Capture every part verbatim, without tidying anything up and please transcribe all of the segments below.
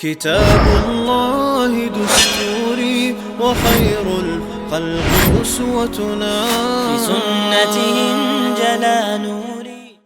كتاب الله دستوري وخير الخلق أسوتنا. بسنته انجلى نوري.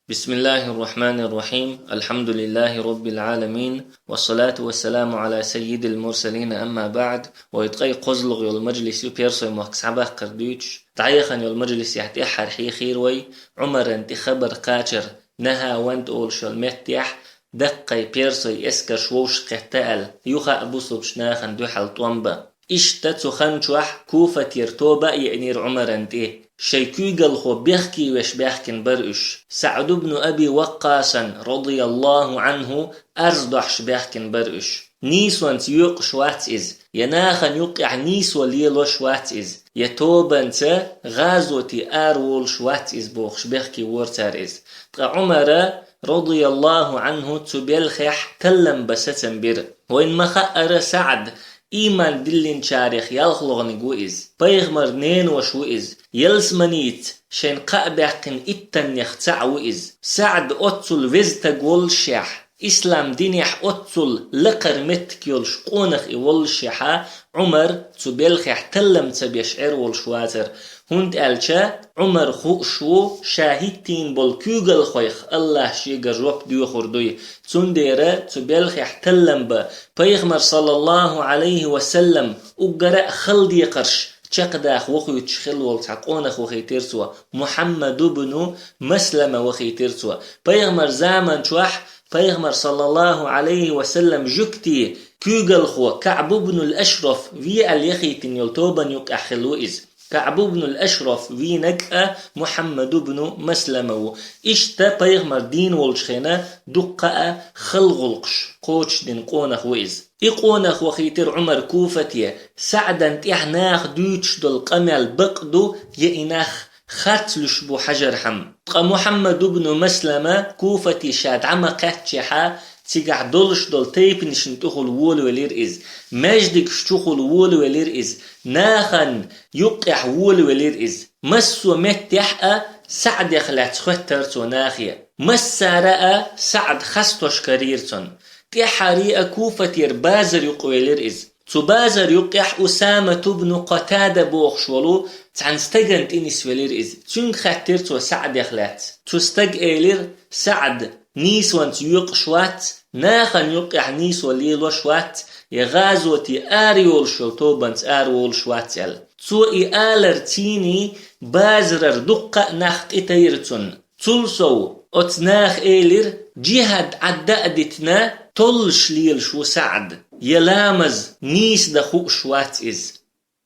بسم الله الرحمن الرحيم. الحمد لله رب العالمين. والصلاة والسلام على سيد المرسلين. أما بعد. Вай ткъаь кхозлагӀа йола мажлис ю Персой мохк схьабаккхар дуьйцуш. ДӀаяхана йолу мажлисехь тӀаьххьара хьехийра вай Ӏумаран тӀе хабар кхачар, Нахьаванд олуш йолу меттехь, даккхий персой эскарш вовшахкхетта аьлла, юха а бусулбачу нахана дуьхьал тӀом бан. Иштта цу хан чохь Куфатера тоба а еънера Ӏумаран тӀе. Шайн куьйгалхо бехке веш баьхкина бара уьш. СаӀд ибн Аби Ваккъасан, радияллаху Ӏанху, арз дохьуш баьхкина бара уьш. Нийсонца йоькъуш вац иза, я нахана юккъехь нийсо лелош вац иза, я тобанца гӀазоте араволуш вац иза бохуш бехке вора цара иза. Ткъа Ӏумара, радияллаху Ӏанху, цу белхехь таллам бан сацам бира. Вайна ма-хаъара, СаӀд ийман диллинчарех ялхалгӀаниг ву иза. Пайхамаран ненаваша ву иза. Ялсаманица шайна кхаъ баьккхина иттаннех цхьаъ ву иза. СаӀд оццул веза стаг воллушехь, ислам динехь оццул лакхара меттиг йолуш къонах и воллушехьа, Ӏумар цу белхехь таллам ца беш Ӏер волуш вацара, хӀунда аьлча Ӏумар хууш ву ша хӀиттийна болу куьйгалхойх АллахӀа шегара жоп доьхур дуй. Цундела цу белхехь таллам бан, Пайхамар, саллаллаху Ӏалайхи ва саллам, уггара а хала декхарш чекхдаха вохуьйтуш хилла волу цхьа къонах вахийтира цо, Мухьаммад ибн Маслама вахийтира цо. Пайхамаран заман чохь Пайхамар, саллаллаху Ӏалайхи ва саллам, жуьгтийн куьйгалхо КаӀб ибн ал-Ашраф ве аьлла яхийтина йолу тобанна юккъехь хилла ву иза. КаӀб ибн ал-Ашраф вийнарг а Мухьаммад ибн Маслама ву. Иштта Пайхамар дийна волчу хенахь дуккха а хала гӀуллакхаш кхочушдина къонах ву иза. И къонах вахийтира Ӏумар Куфате, СаӀдан тӀехь наха дуьйцуш долу къамел бакъ ду, я и нах харц луьйш бу хьажархьама. Ткъа Мухьаммад ибн Маслама Куфате ша дӀа ма-кхаьччехьа, цигахь долуш долу тайпанашна тӀехула волавелира иза, маьждигаш чухула волавелира иза, нахана юккъехь волавелира иза. Массо а меттехь а СаӀдех лаьцна хоьттара цо нахе. Массара а СаӀд хастош карийра цунна. ТӀаьххьара а Куфатера базар юккъе велира иза. Цу базар юккъехь Усамат ибн Къатада бохуш волу цхьана стагана тӀе нисвелира иза. Цуьнга хаьттира цо СаӀдех лаьцна. Цу стага элира: «СаӀд, нийсонца йоькъуш вац, нахана юккъехь нийсо лелош вац, я гӀазоте арайолуш йолу тобанца араволуш вац», — аьлла. Цо и алар цӀийнан базарара дуккха а нах тӀетайра цунна. Цул сов оцу наха элира: «Джихад Ӏадда а дитина, толлуш лелаш ву СаӀд, я ламаз нийса дан хууш вац иза».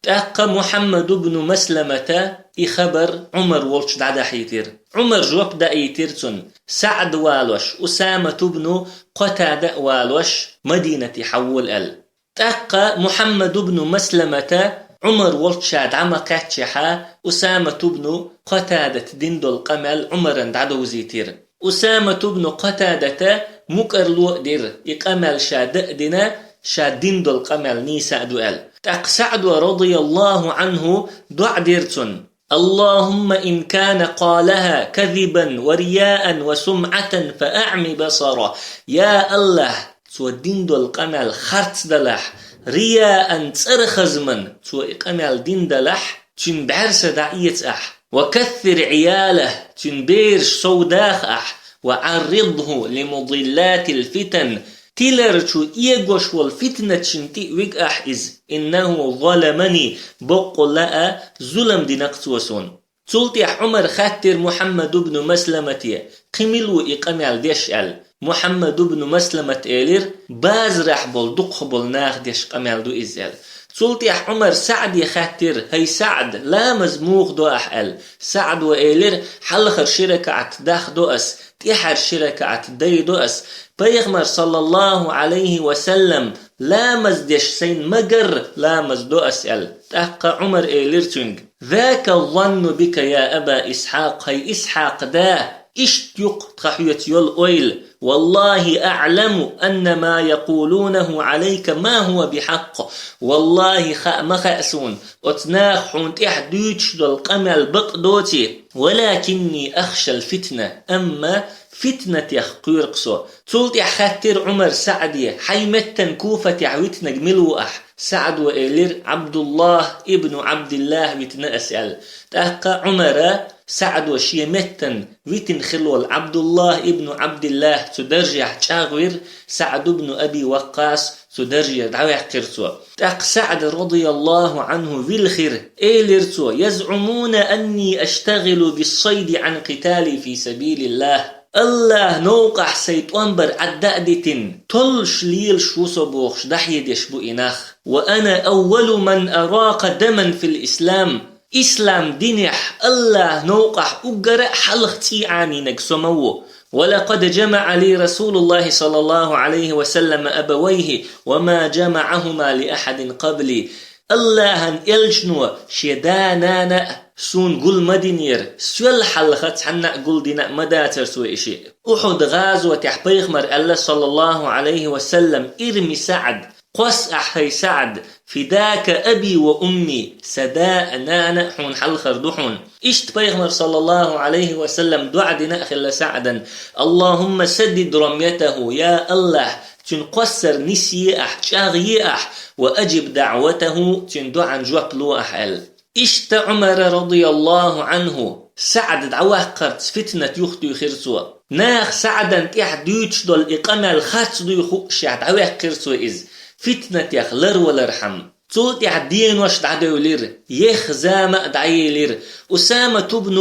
ТӀаккха Мухьаммад ибн Масламата и хабар Ӏумар волчу дӀадахьийтира. Ӏумар жоп даийтира цунна: «СаӀд валош, Усамат ибн Къатада а валош, Мадинате хьавола», — аьлла. ТӀаккха Мухьаммад ибн Масламата Ӏумар волчу ша дӀа ма-кхаьччехьа, Усамат ибн Къатадата дина долу къамел Ӏумарна дӀадовзийтира. Усамат ибн Къатадата мукӀарло а дира, и къамел ша дан а дина, ша дина долу къамел нийса а ду аьлла. ТӀаккха СаӀдо, радияллаху Ӏанху, доӀа дира цунна: «اللهم إن كان قالها كذبا ورياء وسمعة فأعم بصره». Я АллахӀ, цо дина долу къамел харц далахь, рияан, цӀарахазман цо и къамел дина далахь, цуьнан бӀаьрса дӀаэца ахь. «وكثر عياله», цуьнан бераш сов даха ахь. «وعرضه لمضلات الفتن», тиларчу эгош волу фитнаташна тӀе а вига ахь иза. «إنه ظلمني», боккъалла а зулам дина-кх цо суна. Цул тӀаьхьа Ӏумара хаьттира Мухьаммад ибн Масламате: «Кхин мила ву и къамел деш?» — аьлла. Мухьаммад ибн Масламата элира: «Базарахь болу дукхах болу наха деш къамел ду иза», — аьлла. Цул тӀаьхьа Ӏумара СаӀде хаьттира: «ХӀай СаӀд, ламаз муха до ахь?» — аьлла. СаӀдо элира: «Хьалхара ши ракаӀат дахдо ас, тӀаьхьара ши ракаӀат дайдо ас. Пайхамар, саллаллаху Ӏалайхи ва саллам, ламаз деш сайна ма-гарра ламаз до ас», — аьлла. ТӀаккха Ӏумара элира цуьнга: «ذاك الظن بك يا أبا إسحاق», хӀай Исхьакъан да, иштта ю-кх тхан хьоьца йолу ойла. «والله أعلم أن ما يقولونه عليك ما هو بحق». ВаллахӀи, хаа ма хаьа суна, оцу наха хьуна тӀехь дуьйцуш долу къамел бакъ доций. «ولكني أخشى الفتنة», амма фитнатех кхоьру-кх со». Цул тӀаьхьа хаьттира Ӏумара СаӀде: «Хьайн меттана Куфатехь витинарг мила ву ахь?» СаӀдо элира: «Ӏабдуллахь ибн Ӏабдиллахь витина ас», — аьлла. ТӀаккха Ӏумара СаӀдо шен меттана витина хилла волу Ӏабдуллахь ибн Ӏабдиллахь цу даржехь чӀагӀвира, СаӀд ибн Аби Ваккъас цу даржера дӀаваьккхира цо. ТӀаккха СаӀд, радияллаху Ӏанху, вилхира, элира цо: «يزعمون أني أشتغل بالصيد عن قتالي في سبيل الله». Аллахьан новкъахь сайн тӀом бар Ӏадда а дитина, толлуш лелаш ву со бохуш дӀахьедеш бу и нах. «وأنا أول من أراق دما في الإسلام». Ислам динехь Аллахьан новкъахь уггара а хьалха цӀий Ӏанийнарг со ма ву. «ولقد جمع لي رسول الله صلى الله عليه وسلم أبويه وما جمعهما لأحد قبلي». Аллахьан элчано шен да-нана а суна гул ма динера, соьл хьалха цхьанна а гул дина а ма дацара цо и шиъ. Ухьуд гӀазотехь пайхамара аьлла, саллаллаху Ӏалайхи ва саллам: «Ирми СаӀд, кхосса ахь, хӀай СаӀд, фидака аби ва умми, сан да а, нана а хьуна хьалхара ду хьуна». Иштта пайхамара, саллаллаху Ӏалайхи ва саллам, доӀа дина а хилла СаӀдан: «Аллахумма саддид рамятаху, я Аллахь, цуьнан кхоссар нисъе ахь, чӀагӀъе ахь, ва аджиб даӀватаху, цуьнан доӀан жоп ло ахь», — аьлла. Иштта Ӏумара, радияллаху Ӏанху, СаӀд дӀаваккхарца фитнат юхатуьйхира цо. Наха СаӀдан тӀехь дуьйцуш долу и къамел харц дуй хууш, дӀаваьккхира цо иза, фитнатех ларвалархьама. Цул тӀаьхьа денош дӀадевлира, еха зама а дӀаелира. Усамат ибн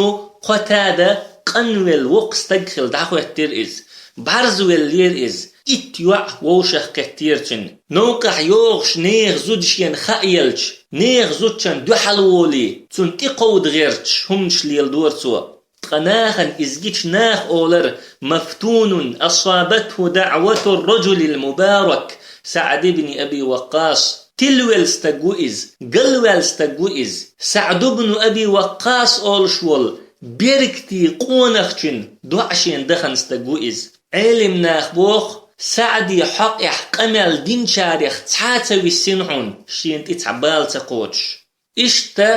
Къатада къанвелла воккха стаг хилла дӀахӀоьттира иза. БӀарзвеллера иза. Итт йоӀ вовшах кхеттера цуьнан. Новкъахь йогӀуш нехан зуда шена хаа елча, нехан зудчунна дуьхьал волий, цунна тӀекховда гӀерташ хӀуманаш леладора цо. Ткъа нахана иза гича, наха олара: «Мафтунун асабатху даӀватур раджулил мубарак СаӀд ибн Аби Ваккъас». Тилвелла стаг ву иза, галваьлла стаг ву иза. СаӀд ибн Аби Ваккъас олуш волу беркате къонахчун доӀа шена дахана стаг ву иза. Ӏелим наха боху, СаӀди хьокъехь къамел динчарех цхьа а ца виссина хьуна, шена тӀе цхьа бала ца кхочуш. Иштта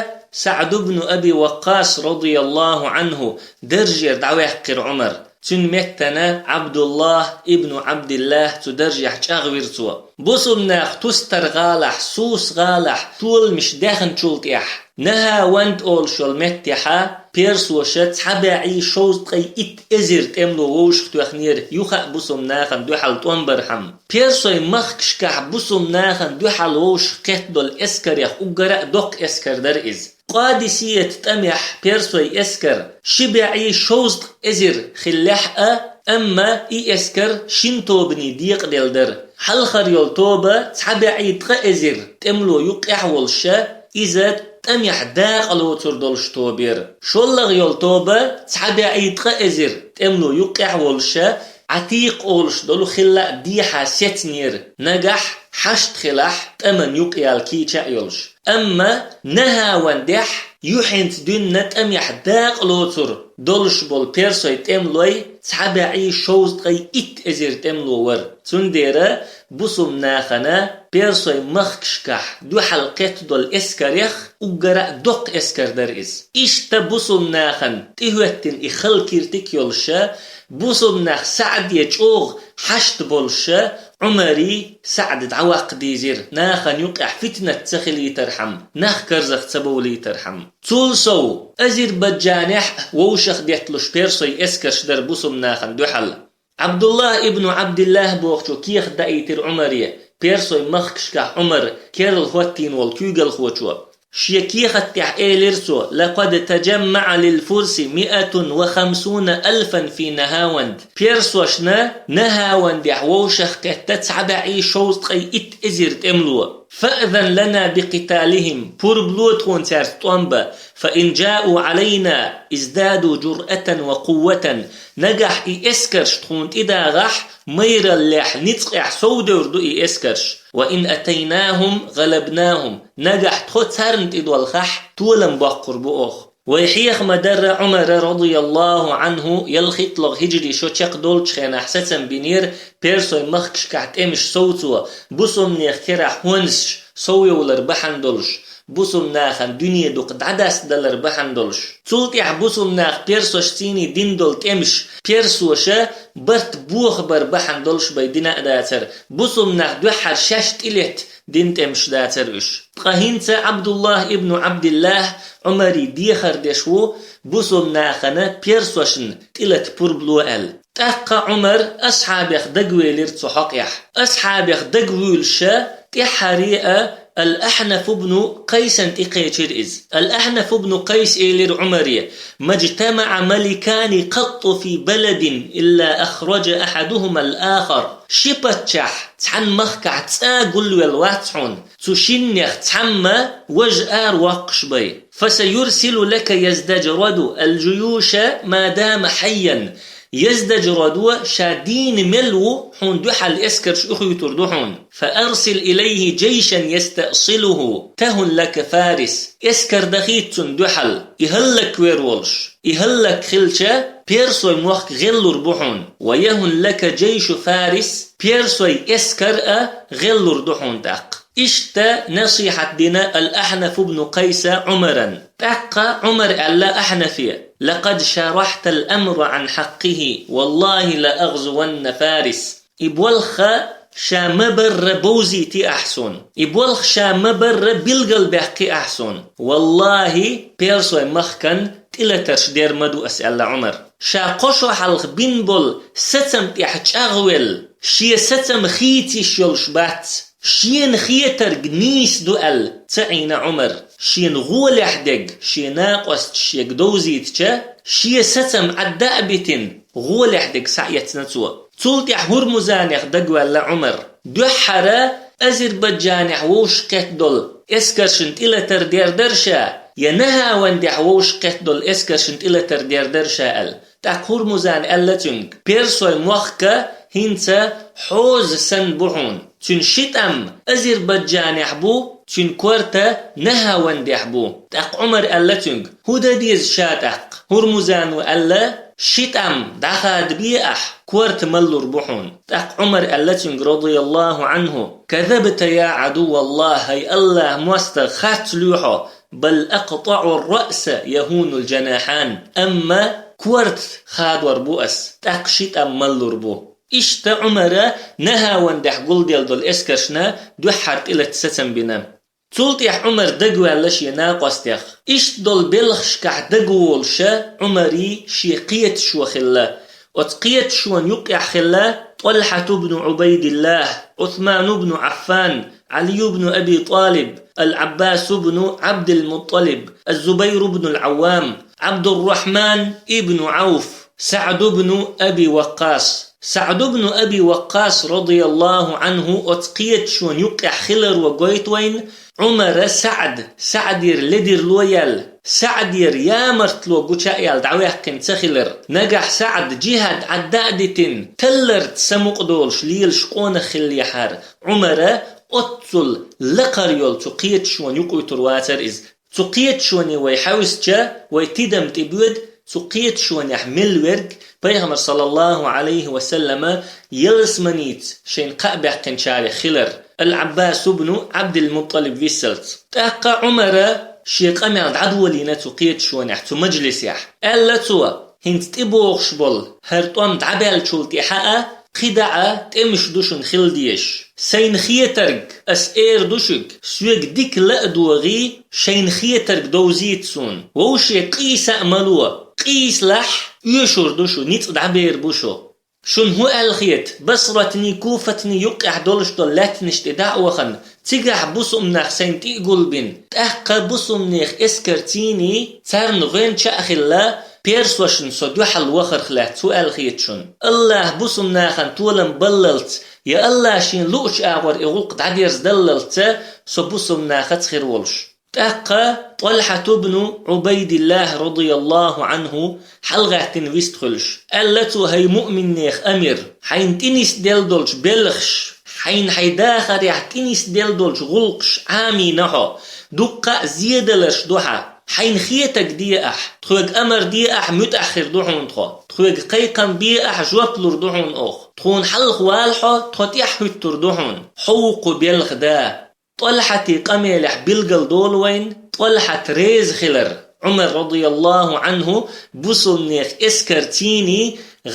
СаӀд ибн Аби Ваккъас, радияллаху Ӏанху, даржера дӀаваьккхира Ӏумар. Цуьнан меттана Ӏабдуллахь ибн Ӏабдиллахь цу даржехь чӀагӀвира цо. Бусулба нах Тустар-гӀалахь, Сус-гӀалахь толамаш даьхначул тӀаьхьа, Нахьаванд олуш йолу меттехьа персоша цхьа бӀе шовзткъе итт эзар тӀемало вовшахтоьхнера, юха а бусулба нахана дуьхьал тӀом бархьама. Персойн махкашкахь бусулба нахана дуьхьал вовшах кхетта долу эскарех уггара а доккха эскар дара иза. Къадисият тӀамехь персойн эскар ши бӀе шовзткъа эзар хиллехь а, амма и эскар шина тобане декъаделла дара. Хьалхара йолу тоба цхьа бӀе ткъа эзар тӀемало юккъехь а волуша, иза тӀамехь дакъа лоцур долуш тоба яра. ШоллагӀа йолу тоба цхьа бӀе ткъа эзар тӀемало юккъехь а волуша, Ӏатикъ олуш долу хилла а дехьа сецнера, нагахь хьашт хилахь, тӀаман юкъаяла кийча а йолуш. Амма Нахьавандехь юьхьанца дуьйна тӀамехь дакъа лоцур долуш болу персойн тӀемалой цхьа бӀе шовзткъе итт эзар тӀемало вара. Цундела бусулба нахана персойн махкашкахь дуьхьал кхетта долу эскарех уггара а доккха эскар дара иза. Иштта бусулба нахана тӀехӀоьттина и хала киртиг йолуша, бусулба нах СаӀде чӀогӀа хьашт болуша, Ӏумари СаӀд дӀаваккха дийзира, нахана юкъехь фитнат ца хилийтархьама, нах карзах ца бовлийтархьама. Цул сов, Азербайджанехь а вовшах детталуш персойн эскарш дара бусулба нахана дуьхьал. Ӏабдуллахь ибн Ӏабдиллахь бохучо кехат даийтира Ӏумаре, персойн махкашкахь Ӏумар керла хӀоттийна волу куьйгалхочо. Шен кехат тӀехь элира цо: «Лакъад таджаммаӀа лил фурси миатун ва хамсуна алфан фи Нахьаванд». Персошна Нахьавандехь вовшах кхетта цхьа бӀе шовзткъе итт эзар тӀемало. «Фаъзан лана би къиталихим», пурба ло тхуна цаьрца тӀом бан, «фа ин джаъу Ӏалайна издаду джуръатан ва къувватан». Нагахь и эскарш тхуна тӀедагӀахь, майраллехь, ницкъехь совдевр ду и эскарш. «Ва ин атайнахум гӀалабнахум». Нагахь тхо царна тӀедолхахь, толам боккхур бу оха. Вай хьеха ма-дарра, Ӏумара, радияллаху Ӏанху, ялхитталгӀа хӀиджри шо чекхдолчу хенахь сацам бинера персойн махкашкахь тӀемаш совцо, бусулба нехан керахь хӀонсаш совйовлар бахьана долуш. бусулба нахана дуьне дукха дӀадастадалар бахьана долуш. Цул тӀаьхьа бусулба наха персошций дина долу тӀемаш, персоша барт бохабар бахьана долуш бай дина а дацара. Бусулба нах дуьххьара шаьш тӀелетта дина тӀемаш дацара уьш. Ткъа хӀинца Ӏабдуллахь ибн Ӏабдиллахь Ӏумаре дехар деш ву бусулба нахана персошна тӀелата пурба ло аьлла. ТӀаккха Ӏумар асхьабех дагавелира цу хьокъехь. Асхьабех дагавуьйлуша тӀаьххьаре а Ал-Ахьнаф ибн Къайсан тӀекхечира иза. Ал-Ахьнаф ибн Къайс элира Ӏумаре: «Ма жтамаӀа маликани къатту фи баладин илла ахража ахьадухума ал-ахар». Ши паччахь цхьана махкахь цкъа гулвелла вац хьуна, цу шиннех цхьамма важа ара воккхуш бай. «Фасаюрсилу лака Яздажраду ал-жуюша ма дама хьайян». Яздажрадо ша дийна мел ву, хьуна дуьхьал эскарш уьхуьйтур ду хьуна. «Фа арсил илайхи жайшан ястаъсилуху, тахун лака Фарис». Эскар дахийта цунна дуьхьал, и хӀаллаквер волуш. И хӀаллак хилча, персой мохк гӀеллур бу хьуна. «Ва яхун лака жайшу Фарис», персой эскар а гӀеллур ду хьуна тӀаккха. Иштта насихьат дина Ал-Ахьнаф ибн Къайса Ӏумаран. ТӀаккха Ӏумар аьлла Ахьнафе: «Лакъад шарахьта ал-амра Ӏан хьаккхихи, валлахи ла агӀзуванна Фарис». И болх ша ма-барра бовзийти ахь суна. И болх ша ма-барра билгалбаьккхи ахь суна. Валлахи, персой махкан тӀелатарш дер ма ду ас, аьлла Ӏумар. Ша кхо шо хьалха бина болу сацам тӀехь чӀагӀвелла, шен сацам хийца йиш йолуш бац. Шена хетарг нийса ду аьлла ца Ӏийна Ӏумар. Шена гӀолехь дерг шен накъосташа шега довзийтича, шен сацам Ӏадда а битина, гӀолехь дерг схьаэцна цо. Цул тӀаьхьа ХӀурмузанех дагаваьлла Ӏумар. Дуьххьара Азербайджанехь вовшахкхетта долу эскаршна тӀелатар дер дара ша, я Нахьавандехь вовшахкхетта долу эскаршна тӀелатар дер дара ша аьлла. ТӀаккха ХӀурмузана аьлла цуьнга: «Персой мохк хӀинца хьоза санна бу хьуна. Цуьнан ши тӀам Азербайджанехь бу, цуьнан корта Нахьавандехь бу». ТӀаккха Ӏумар аьлла цуьнга: «ХӀун дан деза ша тӀаккха?» ХӀурмузано аьлла: «Ши тӀам дӀахадабе ахь, корта маллур бу хьуна». ТӀаккха Ӏумар аьлла цуьнга, радияллаху Ӏанху: «Казабта, я Ӏадуваллахь, хӀай АллахӀан мостагӀа, харц луьй хьо, бал акътаӀу ар-раъса яхуну ал-жанахьан, амма корта хадор бу ас, тӀаккха ши тӀам маллур бу». Иштта Ӏумара Нахьавандехь гулделла долу эскаршна дуьххьара тӀелата сацам бина. Цул тӀаьхьа Ӏумар дагаваьлла шен накъостех. Иштта долу белхашкахь дагаволуша Ӏумаре шен кхеташо хилла. Оцу кхеташонан юккъехь хилла ТӀалхьат ибн Ӏубайдиллахь, Ӏусман ибн Ӏаффан, Ӏали ибн Аби ТӀалиб, Ал-Ӏаббас ибн Ӏабдил-МуттӀалиб, Аз-Зубайр ибн Ал-Ӏаввам, Ӏабдуррахьман ибн Ӏавф, СаӀд ибн Аби Ваккъас. СаӀд ибн Аби Ваккъас, радияллаху Ӏанху, оцу кхеташонан юккъехь хиларо гойту вайна Ӏумара СаӀд, СаӀдера ледарло яьлла, СаӀдера ямартло гуча а яьлла дӀаваьккхина ца хилар. Нагахь СаӀд жихӀад Ӏадда а дитина, талларца самукъа долуш лелаш къонах хиллехьара, Ӏумара оццул лакхара йолу цу кхеташонан юкъуьйтур вацара иза. Цу кхеташоне вай хьаьвсича, вай тидам тӀебоьду, цу кхеташонехь мел верг, Пайхамар, саллаллаху Ӏалайхи ва саллама, ялсаманица шайна кхаъ баьккхинчарех хилар, Ал-Ӏаббас ибн Ӏабдил-МуттӀалиб виссалц. ТӀаккха Ӏумара шен къамел дӀадолийна цу кхеташонехь, цу мажлисехь. Аьлла цо: «ХӀинца тӀебогӀуш болу хӀара тӀом дӀабаьллачул тӀаьхьа а кхидӀа а тӀемаш ду шуна хила дезаш. Сайна хетарг ас эр ду шуьга, соьга дика ла а догӀий, шайна хетарг довзийта суна. Вовше къийса а ма ло, къийсалахь, оьшур ду шу, ницкъ дӀабер бу шу. Шуна хӀун аьлла хета, Басратний, Куфатний юккъехь долуш долу лаьттанаш тӀе дӀа а вахана, цигахь бусулба нах сайна тӀе а гулбина, тӀаккха бусулба нехан эскарций, царна гӀоьнча а хилла, персошна со дуьхьал вахарх лаьцна хӀун аьлла хета шуна? АллахӀа бусулба нахана толам баллалц, я АллахӀа шена луучу агӀор и гӀуллакх дӀадерзадаллалц со бусулба нахаца хир волуш». ТӀаккха ТӀалхьат ибн Ӏубайдиллахь, радияллаху Ӏанху, хьалагӀаьттина вистхуьлуш, аьлла цо: «ХӀай муъминнех амир, хьайна тӀенисделла долчу белхаш, хьайна хьайн дахарехь тӀенисделла долчу гӀуллакхаш Ӏамийна хьо, дуккха а зеделларш ду хьан. Хьайна хетаг де ахь, тхоьга амар де ахь, муьтӀахь хир ду хьуна тхо. Тхоьга кхайкхам бе ахь, жоп лур ду хьуна оха. Тхуна хьалха вала хьо, тхо тӀаьхьа хӀуьттур ду хьуна. Хьо ву кху белхан да». ТӀалхьата къамелехь билгал долу вайн ТӀалхьат реза хилар, Ӏумар радияллаху Ӏанху бусулнех эскарцийний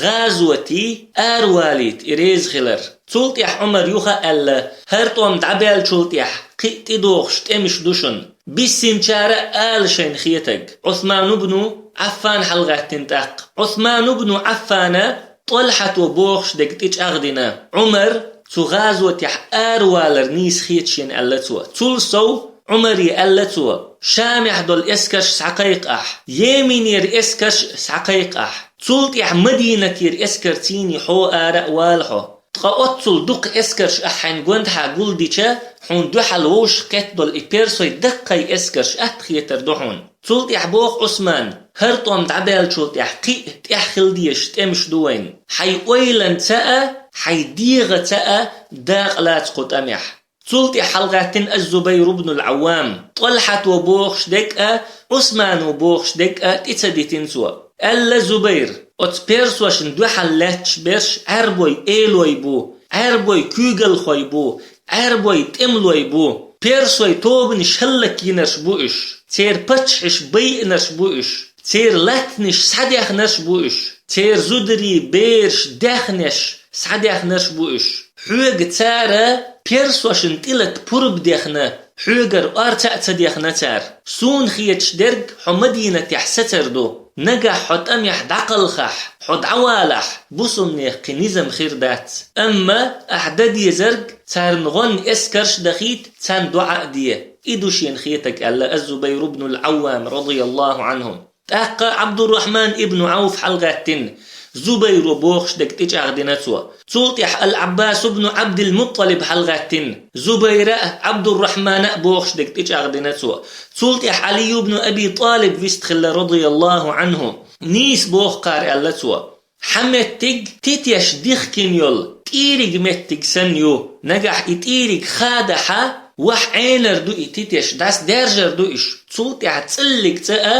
гӀазоте аравалийта и реза хилар. Цул тӀаьхьа Ӏумар юха аьлла: «ХӀара тӀом дӀабаьллачул тӀаьхьа кхин а тӀедогӀуш тӀемаш ду шуна. Биссинчара а ала шайна хетарг». Ӏусман ибну Ӏаффан хьалагӀаьттина тӀаккха. Ӏусман ибну Ӏаффана ТӀалхьато бохуш дерг тӀечӀагӀдина. Ӏумар цу гӀазотехь аравалар нийса хета шена аьлла цо. Цул сов Ӏумаре аьлла цо: «Шамехь долу эскарш схьакхайкха ахь, Йеменера эскарш схьакхайкха ахь. Цул тӀаьхьа Мадинатера эскарцийний хьо ара а вала хьо. Ткъа оццул дукха эскарш ахь хьайн гонаха гулдича, хьуна дуьхьал вовшах кхетта долу и персой даккхий эскарш атта хетар ду хьуна». Цул тӀаьхьа боху Ӏусман: «ХӀара тӀом дӀабаьллачул тӀаьхьа кхин а тӀехь хила дезаш тӀемаш ду вайн. Хьайн ойланца а, хьайн дегӀаца а дакъа лаца кху тӀамехь». Цул тӀаьхьа хьалагӀаьттина аз-Зубайр ибн ал-Ӏаввам, ТӀалхьато бохуш дерг а, Ӏусмано бохуш дерг а тӀе ца дитина цо. Аьлла Зубайр: «Оцу персошна дуьхьал лаьтташ берш Ӏаьрбой элой бу, Ӏаьрбой куьйгалхой бу, Ӏаьрбой тӀемалой бу. Персой тобанаш хӀаллакйинарш бу уьш, церан паччахьаш байинарш бу уьш, церан латтанаш схьадаьхнарш бу уьш, церан зударий, бераш, даьхнеш схьадаьхнарш бу уьш. Хьоьга цара персошна тӀелата пурба дехна, хьоьгара орца а ца дехна цара. Суна хеташ дерг хьо Мадинатехь сацар ду. Нагахь хьо тӀамехь дӀакхалхахь, хьо дӀавалахь, бусулнех кхин низам хир дац. Амма ахь дан дезарг царна гӀонна эскарш а дахийта, царна доӀа а де. И ду шена хетарг», — аьлла аз-Зубайр ибн ал-Ӏаввам радияллаху Ӏанху. ТӀаккха Ӏабдуррахьман ибн Ӏауф хьалагӀаьттина, Зубайро бохуш дерг тӀечӀагӀдина цо. Цул тӀаьхьа ал-Ӏаббас ибн Ӏабдил-МуттӀалиб хьалагӀаьттина, Зубайра а, Ӏабдуррахьмана а бохуш дерг тӀечӀагӀдина цо. Цул тӀаьхьа Ӏали ибн Аби ТӀалиб вистхилла радияллаху Ӏанху. Нийса боху кхара аьлла цо: «Хьан меттиг титеш дихкина йолу тӀийриг меттиг санна ю. Нагахь и тӀийриг хадахь, ваха Ӏенар ду и титеш, дӀасадаьржар ду уьш. Цул тӀаьхьа цӀиллиг цӀа а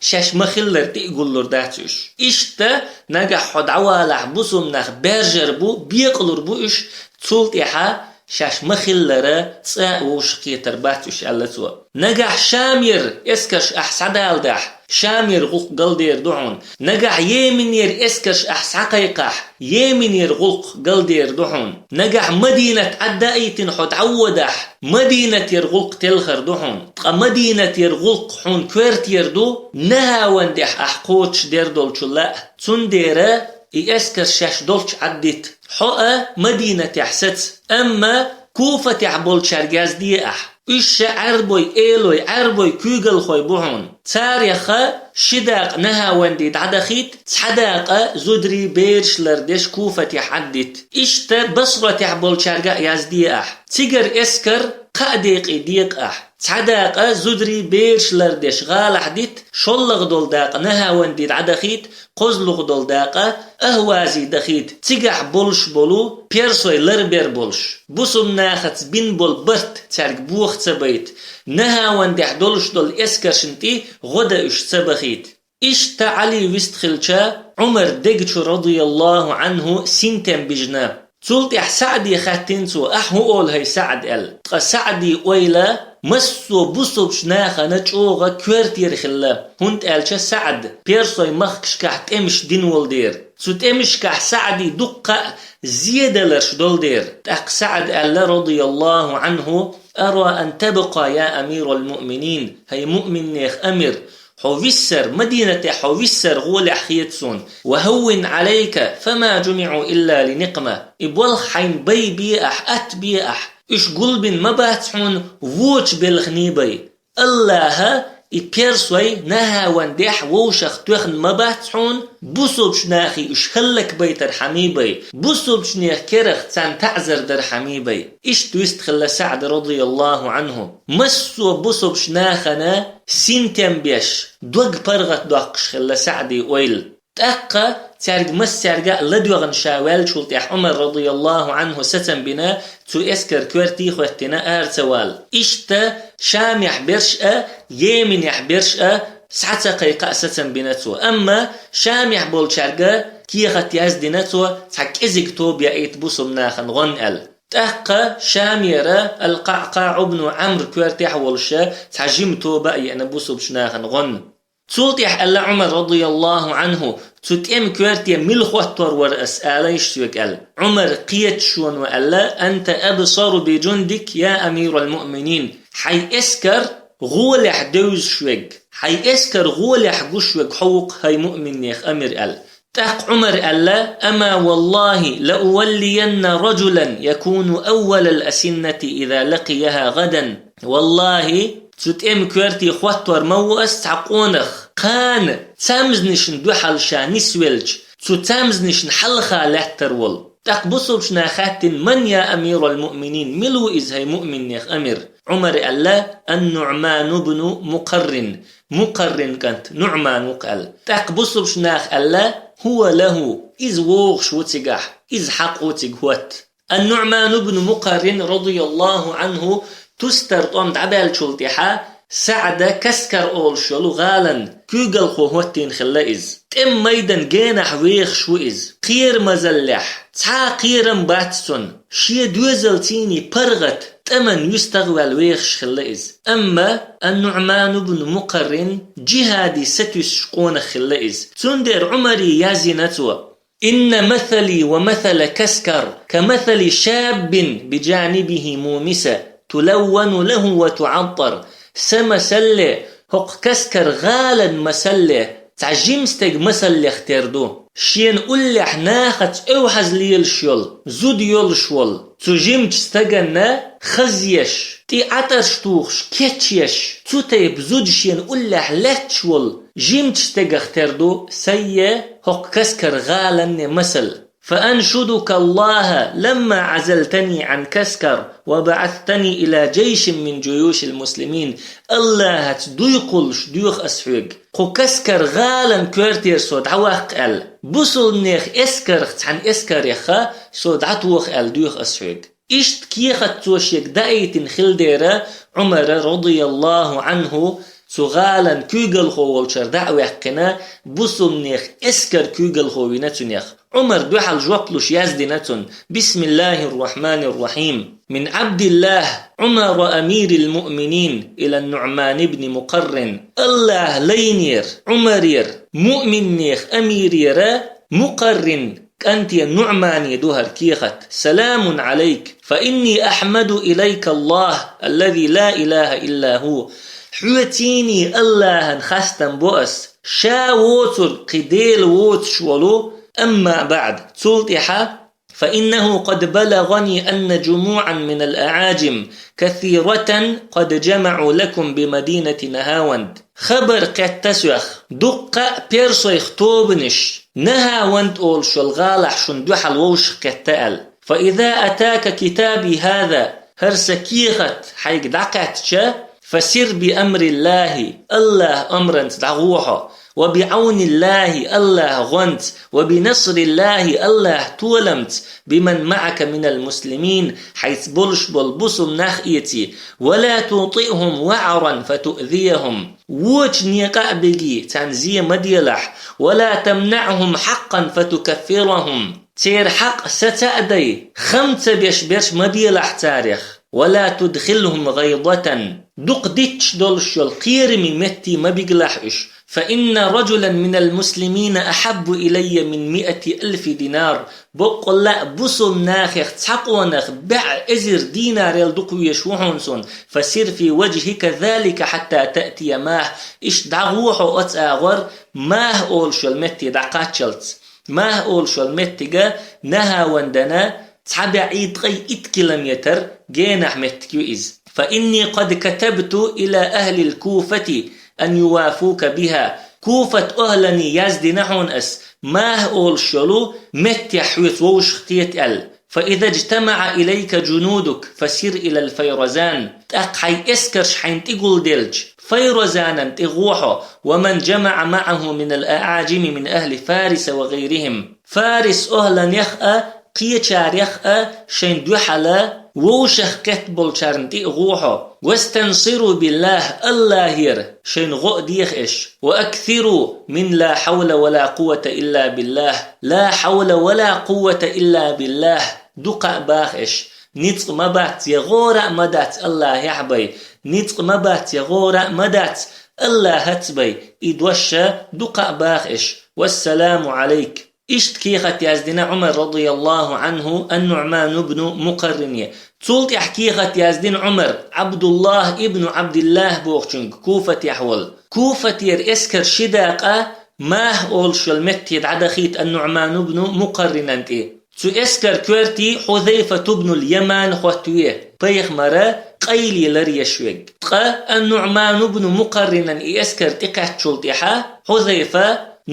шаьш ма-хиллара тӀе а гуллур дац уьш. Иштта нагахь хьо дӀавалахь, бусулнах баьржар бу, бекъалур бу уьш, цул тӀаьхьа шаьш ма-хиллара цӀа а вовшахкхетар бац уьш», — аьлла цо. «Нагахь Шамера эскарш ахь схьадаладахь, Шамера гӀуллакх галдер ду хьуна. Нагахь Йеменера эскарш ахь схьакхайкхахь, Йеменера гӀуллакх галдер ду хьуна. Нагахь Мадинат Ӏаддаийтина хьо дӀаводахь, Мадинатера гӀуллакх телхар ду хьуна. Ткъа Мадинатера гӀуллакх хьуна коьртера ду, Нахьавандехь ахь кхочушдер долчул а. Цундела и эскарш шаьш долчу Ӏаддита. Хьо а Мадинатехь саца. Амма Куфатехь болчаьрга язде ахь. Уьш ша Ӏаьрбой элой, Ӏаьрбой куьйгалхой бу хьуна. Царех ши дакъа Нахьаванде дӀадахийта, цхьа дакъа зударий, бераш лардеш Куфатехь Ӏаддита. Иштта Басратехь болчаьрга а язде ахь. Цигара эскар кхаа декъе декъа ахь. Цхьа дакъа зударий, бераш лардеш гӀалахь дита, шоллагӀа долу дакъа Нахьаванде дӀадахийта, кхозлагӀа долу дакъа Ахвазе дахийта, цигахь болуш болу персой ларбер болуш. Бусулнахаца бина болу барт цаьрга боха ца байта, Нахьавандехь долуш долу эскаршна тӀе гӀо дан уьш ца бахийта». Иштта Ӏали вистхилча, Ӏумар дега чу радияллаху Ӏанху синтем бижина. Цул тӀаьхьа СаӀде хаьттина цо: «Ахь хӀун олу хӀай, СаӀд?» — аьлла. Ткъа СаӀди ойла массо а бусулбчу нахана чӀогӀа коьртера хилла, хӀунда аьлча СаӀд персой махкашкахь тӀемаш дина волу дера. Цу тӀемашкахь СаӀди дуккха а зеделларш долу дера. ТӀаккха СаӀд аьлла, радияллаху Ӏанху: «Ара ан табкъа, я амирал муъминин, хӀай муъминнех амир, хьо виссар, Мадинатехь хьо виссар гӀолехь хета суна. Ва хӀаввин Ӏалайка, фама жумиӀу илла ли никъма. И болх хьайна байбе ахь, атбе ахь. Уьш гулбина ма бац хьуна вочу белханийн бай. Аллаха и персой Нахьавандехь вовшах тоьхна ма бац хьуна, бусулбчу нахе уьш хӀаллакбайтархьамийн бай, бусулбчу нехан керах царна таӀзар дархьамийн бай». Иштта вистхилла СаӀд, радияллаху Ӏанху. Массо а бусулбчу нахана синтем беш, дог паргӀатдоккхуш хилла СаӀди ойла. ТӀаккха цаьрга массаьрга а ладоьгӀна ша ваьллачул тӀаьхьа Ӏумар, радияллаху Ӏанху, сацам бина, цу эскар коьрте а хӀоьттина, ара ца вала. Иштта Шамехь берш а, Йеменехь берш а схьа ца кхайкха а сацам бина цо. Амма Шамехь болчаьрга кехат яздина цо, цхьа кӀезиг тоба яийта бусулнахана гӀонна аьлла. ТӀаккха Шамера Ал-КъаӀкъаӀ ибн Ӏамр коьртехь волуша цхьа жима тоба а еана бусулбачу нахана гӀонна. Цул тӀаьхьа аьлла Ӏумар, радияллаху Ӏанху: «Цу тӀеман коьрте мила хӀоттор вара ас?» — ала иштта соьга аьлла. Ӏумар кхеташ ван ван аьлла: «Анта абсару би жундик, я амирал муъминин». Хьайн эскар гӀолехь девзаш верг, хьайн эскар гӀолехь гуш верг хьо ву-кх, хӀай муъминнех амир, аьлла. ТӀаккха Ӏумар аьлла: «Ама валлахи ла уваллиянна ражулан якуну аввалал асиннати иза лакияха гӀадан». Валлахи, цу тӀеман коьрте хӀоттор ма ву ас цхьа къонах, кхана цамзанашна дуьхьал ша нисвелча, цу цамзанашна хьалха лаьттар волу. ТӀаккха бусулбачу наха хаьттина: «Ман я амирал муъминин? Мила ву иза, хӀай муъминнех амир?» Ӏумара аьлла: «Ан-НуӀман ибн Мукъаррин». Мукъаррин кӀант НуӀман ву-кх аьлла. ТӀаккха бусулбачу наха аьлла: «ХӀува лаху, иза вогӀуш ву цигахь, иза хьакъ ву цига хӀотта». Ан-НуӀман ибн Мукъаррин, радияллаху Ӏанху, тустар тӀом дӀабаьллачул тӀаьхьа СаӀда Каскар олуш йолу гӀалан куьйгалхо хӀоттийна хилла иза. ТӀеман майдан генахь вехаш ву иза. Кхерамазаллехь, цхьа а кхерам бац цунна. Шен доьзалций паргӀат, тӀаман юьстагӀваьлла вехаш хилла иза. Амма ан-НуӀман ибн Мукъаррин жихӀаде сатуьйсуш къонах хилла иза. Цундела Ӏумаре яздина цо: «Инна масали ва масала Каскар ка масали шаббин би жанибихи мумиса, тулаввану лаху ва туӀаттар». Сан масалле, хӀокху Каскар гӀалан масалле, цхьа жима стеган масаллех тера ду. Шена уллехь нахаца эвхьаза лелаш йолу, зуда йолуш волу цу жимачу стаганна хазъеш, тӀе Ӏатарш тухуш, кечъеш, цу тайпа зуда шена уллехь лаьтташ волу жимачу стегах тера ду сайе хӀокху Каскар гӀаланне масал. «Фа аншудука Аллаха, ламма Ӏазалтани Ӏан Каскар ва баӀастани ила жайшин мин жуюшил муслимин». Аллахьаца дуй кхуллуш доьху ас хьоьга, кху Каскар гӀалан коьртера со дӀаваккха аьлла. Бусулнех эскарх цхьана эскарех со дӀатоха аьлла доьху ас хьоьга. Иштта кехат цо шега даийтина хилла дера, Ӏумара, радияллаху Ӏанху, цу гӀалан куьйгалхо волчара дӀа а ваьккхина, бусулнех эскар куьйгалхо вина цунех. Ӏумар дуьхьал жоп луш яздина цунна: «Бисмиллахир рахманир рахим. Мин Абдиллах Умар амирил муъминин ила НуӀман ибн Мукъаррин». Аллаха лайнера Ӏумарера, муъминнех амирера, Мукъаррин кӀанте НуӀмане ду хӀара кехат: «Саламун Ӏалайк, фа инни ахьмаду илайка Аллах, аллази ла илаха илла ху». Хьоьций Аллахьан хастам бо ас, ша воцург кхин Дела воцуш волу, амма баӀд, цул тӀаьхьа: «Фа иннаху къад балагӀани анна жумуӀан минал аӀажим касиратан къад жамаӀу лакум би мадинати Нахаванд». Хабар кхетта соьх, дуккха а персойх тобанаш Нахаванд олуш йолу гӀалахь шуна дуьхьал вовшах кхетта аьлла. «Фа иза атака китаби хаза», хӀара сан кехат хьайга дӀакхаьчча, «фасир би амриллахи», Аллахан амранца дӀагӀо хьо, «ва би Ӏавниллахи», Аллахан гӀонца, «ва би насриллахи», Аллахан толамца, «биман маӀака минал муслимин», хьайца болуш болу бусулнах эций, «ва ла тутиъхум ваӀаран фатуъзияхум». Вочу некъа а бегий, царна зе ма делахь, «ва ла тамнаӀхум хьаккъан фатукаффирахум». Церан хьакъ саца а дай, хам ца беш берш ма белахь царех. «Ва ла тудхилхум гӀайдатан». Дукха дитташ долуш йолу кхераме метте ма бигалахь уьш. «Фа инна ражулан минал муслимина ахьаббу илайя мин миати алфи динар». Боккъалла а бусулнахех цхьа къонах бӀе эзар динарел дукха везаш ву хьуна суна. «Фасир фи важхика залика хьатта таътия Мах». Иштта дӀагӀо хьо оцу агӀор, Мах олуш йолу метте дӀакхаччалц. Мах олуш йолу меттига Нахавандана цхьа бӀе ткъе итт километр генахь меттиг ю иза. «Фа инни къад катабту ила ахлил Куфати ан ювафука биха». Куфат охӀлане яздина хьуна ас, Мах олуш йолу меттехь хьоьца вовшах кхета аьлла. «Фа иза жтамаӀа илайка жунудук, фасир илал Файрузан». ТӀаккха хьайн эскарш хьайна тӀе гулделча, Файрузанан тӀе гӀо хьо, «ва ман жамаӀа маӀаху минал аӀажими мин ахли Фариса ва гӀайрихим». Фарис охӀланех а, кхечарех а шайн дуьхьала вовшах кхетта болчарна тӀе а гӀо хьо. «Вастансиру биллах», Аллахера шайн гӀо а деха аш. «Ва аксиру мин ла хьавла ва ла къуввата илла биллах». «Ла хьавла ва ла къуввата илла биллах» дукха а баха аш. ницкъ ма бац, я гӀора а ма дац Аллахьехь бай, ницкъ ма бац, я гӀора а ма дац Аллахьаца бай, и дош дукха а баха иш. Вассаламу Ӏалайк. Иштта кехат яздина Ӏумар, радияллаху Ӏанху, ан-НуӀман ибн Мукъаррине. Цул тӀаьхьа кехат яздина Ӏумар, Ӏабдуллах ибн Ӏабдиллах бохучуьнга, Куфатехь волу. Куфатера эскар ши дакъа Мах олуш йолу метте дӀадахийта ан-НуӀман ибн Мукъарринан тӀе. Цу эскар коьрте Хьузайфат ибн ал-Яман хӀоттаве, пайхамара къайле ларъеш верг. Ткъа ан-НуӀман ибн Мукъарринан и эскар тӀекхаьччул тӀаьхьа Хьузайфа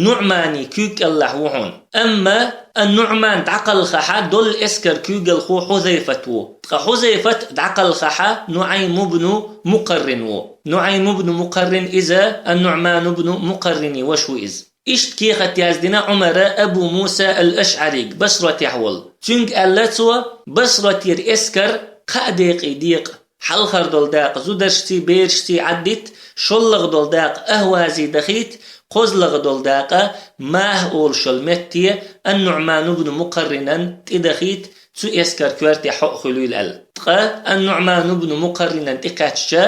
НуӀмане куьйга кӀелахь ву хьуна. Амма ан-НуӀман дӀакхалхахь долу эскар куьйгалхо Хьузайфат ву. Ткъа Хьузайфат дӀакхалхахь НуӀайм ибн Мукъаррин ву. НуӀайм ибн Мукъаррин иза ан-НуӀман ибн Мукъаррине ваша ву иза. Иштта кехат яздина Ӏумара Абу Муса ал-АшӀарига, Басратехь волу. Цуьнга аьлла цо, Басратера эскар кхаа декъе декъа. Хьалхара долу дакъа зударшций, берашций Ӏаддита, шоллагӀа долу дакъа Ахвазе дахийта, кхозлагӀа долу дакъа Мах олуш йолу метте ан-НуӀман ибн Мукъарринан тӀедахийта, цу эскар коьрте хьо а хуьлийла аьлла. Ткъа ан-НуӀман ибн Мукъарринан тӀекхаьчча,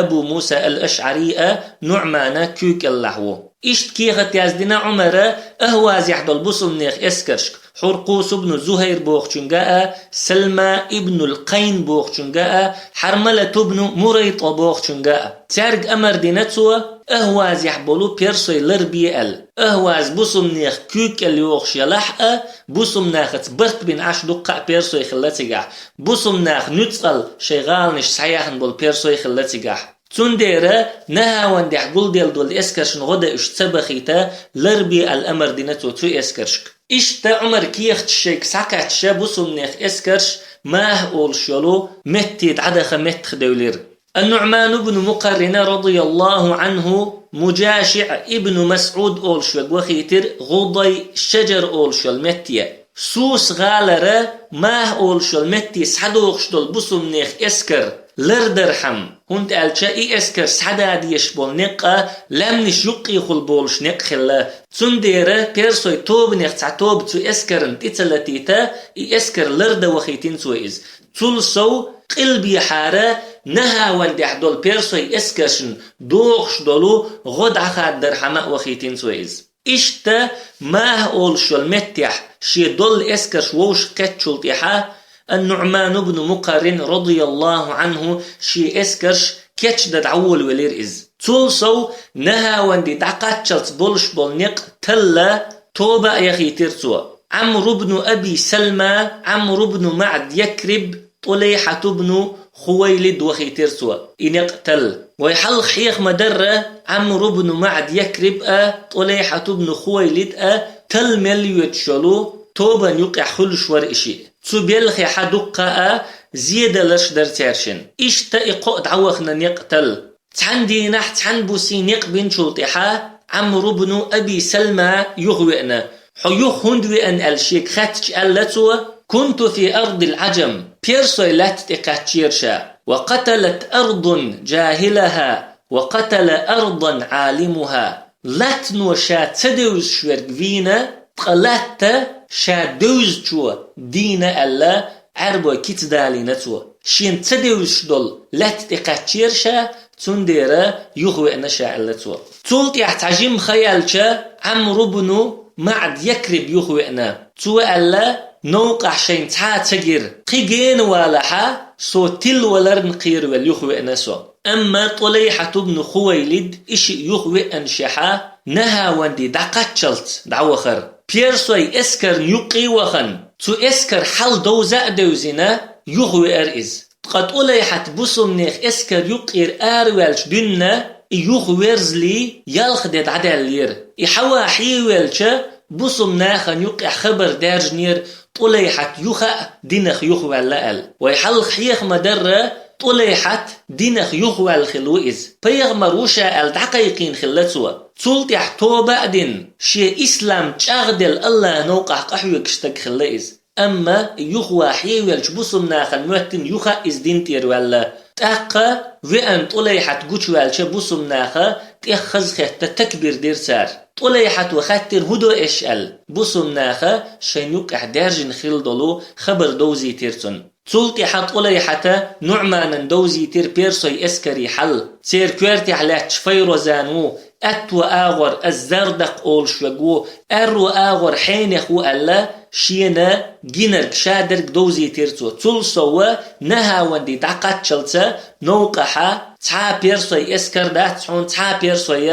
Абу Муса ал-АшӀари а НуӀмана куьйга кӀелахь ву. Иштта кехат яздина Ӏумара Ахвазехь долу бусулнех эскаршка, Хьуркъус ибн Зухайр бохучуьнга а, Салма ибн ал-Къайн бохучуьнга а, Хьармалат ибн МурайтӀа бохучуьнга а. Цаьрга амар дина цо, Ахвазехь болу персой ларбе аьлла. Ахваз бусулнех куьйга кӀел йогӀуш ялахь а, бусулнахаца барт бина Ӏаш дуккха а персой хилла цигахь. Бусулнах нуьцкъала шайн гӀаланаш схьаяьхна болу персой хилла цигахь. Цундела Нахьавандехь гулделла долу эскаршна гӀо дан уьш ца бахийта, ларбе аьлла амар дина цо цу эскаршка. Иштта Ӏумар кехаташ шайга схьакхаьчча, бусулнех эскарш Мах олуш йолу метте дӀадаха меттахдевлира. Ан-НуӀман ибн Мукъаррина, радияллаху Ӏанху, МужашиӀ ибн МасӀуд олуш верг вахийтира ГӀудай Шаджар олуш йолу метте. Сус гӀалара Мах олуш йолу метте схьадогӀуш долу бусулнех эскар лардархьама, хӀунда аьлча и эскар схьадан дезаш болу некъ а лаьмнаш юккъехула болуш некъ хилла. Цундела персой тобанех цхьа тоба цу эскарна тӀе ца латийта, и эскар лардан вахийтина цо иза. Цул сов, къилбехьара Нахьавандехь долу персой эскаршна догӀуш долу гӀо дӀахаддархьама а вахийтина цо иза. Иштта Мах олуш йолу меттехь шен долу эскарш вовшах кхеттачул тӀаьхьа ан-НуӀман ибн Мукъаррин, радияллаху Ӏанху, шен эскарш кечдан дӀаволавелира иза. Цул сов, Нахьаванди дӀакхаччалц болуш болу некъ талла, тоба а яхийтира цо. Ӏамр ибн Аби Салма, Ӏамр ибн МаӀд Якриб, ТӀулайхьат ибн Хувайлид вахийтира цо, и некъ талла. Вай хьалха хьеха ма-дарра, Ӏамр ибн МаӀд Якриб а, ТӀулайхьат ибн Хувайлид а талла мел йоьдуш йолу тобанна юкъехь хуьлуш вара и шиъ. Цу белхехь дуккха а зеделларш дара цаьршинна. Иштта и кхоъ дӀавахана некъ талла. Цхьана дийнахь цхьана бусе некъ бинчул тӀаьхьа Ӏамр ибн Аби Салма юхавеана. Хьо юха хӀунда веана аьлла шега хаьттича аьлла цо: «Кунту фи ардил Ӏаджам». Персой лаьтта тӀе кхаьччера ша. «Ва каталат ардун джахилаха, ва катала ардан Ӏалимуха». Латтано ша ца девзаш верг вийна, ткъа латта ша девзачо дийна аьлла, Ӏаьрбой кица далийна цо. Шена ца девзаш долу лаьтта тӀе кхаьччера ша, цундела юхавеана ша аьлла цо. Цул тӀаьхьа цхьа жимма хан яьлча, Ӏамр ибн МаӀд Якриб юхавеана. Цо аьлла, новкъахь шайна цхьа а ца гира. Кхин гена валахьа, со тилла валарна кхеравелла юхавеана со. Амма ТӀулайхьат ибн Хувайлид и шиъ юхавеанашехьа, Нахьаванди дӀакхаччалц дӀавахара. Персой эскарна юккъе а вахана, цу эскар хьал довза а девзина, юхавеара иза. Ткъа ТӀулайхьат бусулнех эскар юккъера араваьлча дуьйна и юхаверзале, ялх де дӀадаьллера. И хьава хьевелча, бусулнахана юккъехь хабар даьржинера, ТӀулайхьат юха а динах юхаваьлла аьлла. Вай хьалха хьеха ма-дарра, ТӀулайхьат динах юхаваьлла хилла ву иза. Пайхамар ву ша аьлла дӀакхайкхийна хилла цо. Цул тӀаьхьа тоба а дина, шен ислам чӀагӀделла Аллахьан новкъахь къахьоьгуш стаг хилла иза. Амма юхаван хьевелча бусулнахана моьттина юха а иза дин тӀера ваьлла. ТӀаккха веана ТӀулайхьат гучуваьлча бусулнаха, тӀех хазахетта такбир дира цара. ТӀулайхьата хаьттира, хӀун до эш аьлла. Бусалба наха шайна юккъехь даьржина хилла долу хабар довзийтира цунна. Цул тӀаьхьа ТӀулайхьата НуӀманан довзийтира персой эскарий хьал. Церан коьртехь лаьтташ Файрузан ву, аьтту агӀор Аз-Зардакъ олуш верг ву, аьрру агӀор Хьенех ву аьлла, шена гинарг, шадерг довзийтира цо. Цул сов, Нахьаванди дӀакхаччалца, новкъахьа цхьа а персой эскар дац хьуна, цхьа а персой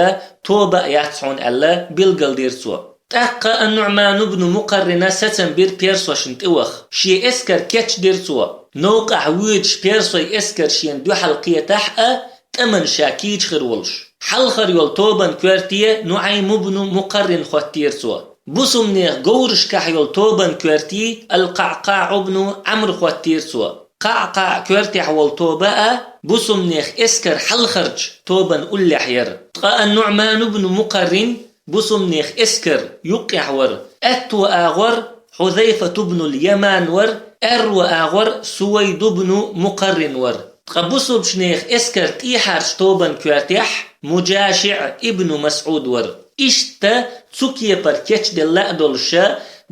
тоба а яц хьуна аьлла, билгалдира цо. ТӀаккха ан-НуӀман ибн Мукъаррина сацам бира персошна тӀеваха. Шен эскар кечдира цо. Новкъахь воьдуш персой эскар шена дуьхьал кхетахь а, тӀаман ша кийча хир волуш. Хьалхара йолу тобан коьрте НуӀайм ибн Мукъаррин хӀоттийра цо. Бусалбанех говрашкахь йолу тобан коьрте Ал-КъаӀкъаӀ ибн Ӏамр хӀоттийра цо. КъаӀкъаӀ коьртехь волу тоба а бусалбанех эскар хьалхарчу тобан уллехь яра. Ткъа ан-НуӀман ибн Мукъаррин бусалбанех эскар юккъехь вара. Аьтту агӀор Хьузайфат ибн ал-Яман вара, аьрру агӀор Сувайд ибн Мукъаррин вара. Ткъа бусалбанех эскар тӀехьарчу тобан коьртехь МуджашиӀ ибн МасӀуд вара. Иштта цу кепара кечделла а долуша,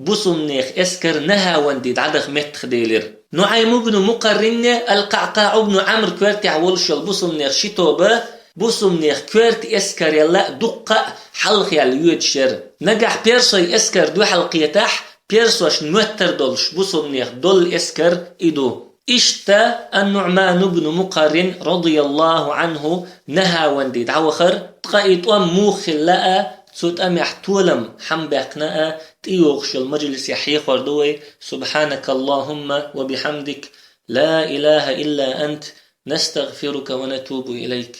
бусалбанех эскар Нахьаванди дӀадаха меттахделира. НуӀайм ибн Мукъарринне Ал-КъаӀкъаӀ ибн Ӏамр коьртехь волуш йолу бусалбанех ши тоба, бусалбанех коьрта эскарел а дуккха а хьалха яьлла йоьдуш яра. Нагахь персой эскар дуьхьал кхетахь, персошна моьттар долуш бусалбанех долу эскар и ду. Иштта ан-НуӀман ибн Мукъаррин, радияллаху Ӏанху, Нахьаванди дӀавахара, ткъа и тӀом муха хилла а, цу тӀамехь толам хьан баьккхина а, тӀейогӀуш йолу мажлисехь хьехор ду вай. Субхьанакаллахумма ва бихьамдик, ла илаха илла ант, настагъфирука ва натубу илайк.